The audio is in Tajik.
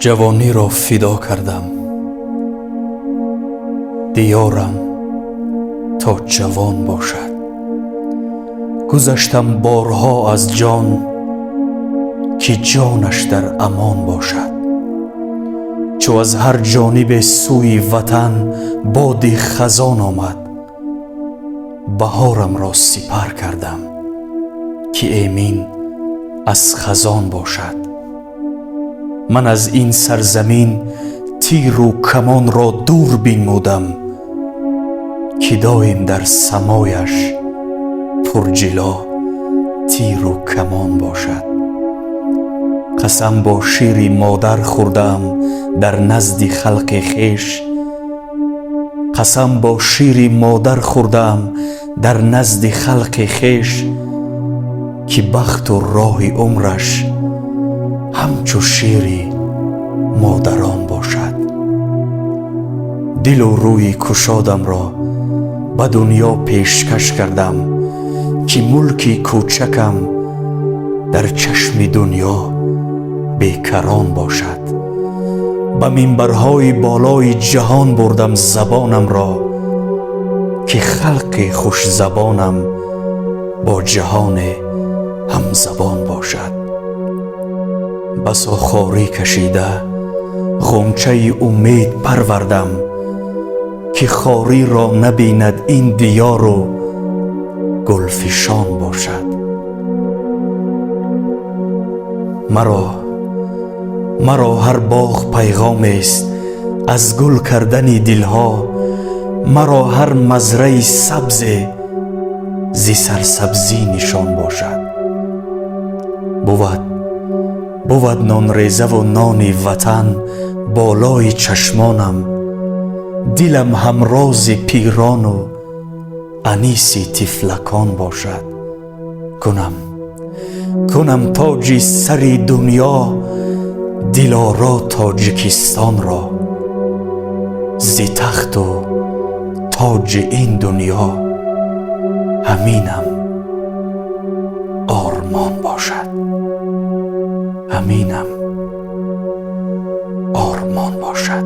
Ҷавониро фидо кардам, диёрам то ҷавон бошад. Гузаштам борҳо аз ҷон, ки ҷонаш дар амон бошад. Чу аз ҳар ҷонибе сӯи ватан боди хазон омад, баҳорамро сипар кардам, ки эмин аз хазон бошад. Ман аз ин сарзамин тиру камонро дур бинмудам, ки доим дар самояш пурҷило тиру камон бошад. Қасам бо шири модар хӯрдаам дар назди халқи хеш, қасам бо шири модар хӯрдаам дар назди халқи хеш, ки бахту роҳи умраш ҳамчу шири модарон бошад. Дилу рӯи кушодамро ба дунё пешкаш кардам, ки мулки кӯчакам дар чашми дунё бекарон бошад. Ба минбарҳои болои ҷаҳон бурдам забонамро, ки халқи хушзабонам бо ҷаҳоне ҳамзабон бошад. Басо хорӣ кашида ғунчаи умед парвардам, ки хориро набинад ин диёру гулфишон бошад. Маро ҳар боғ пайғомест аз гул кардани дилҳо, маро ҳар мазраи сабзе зи сарсабзӣ нишон бошад. Бувад нонрезаву нони ватан болои чашмонам, дилам ҳамрози пирону аниси тифлакон бошад. Кунам тоҷи сари дунё дилоро Тоҷикистонро, зи тахту тоҷи ин дунё ҳаминам ормон бошад, ҳаминам ормон бошад.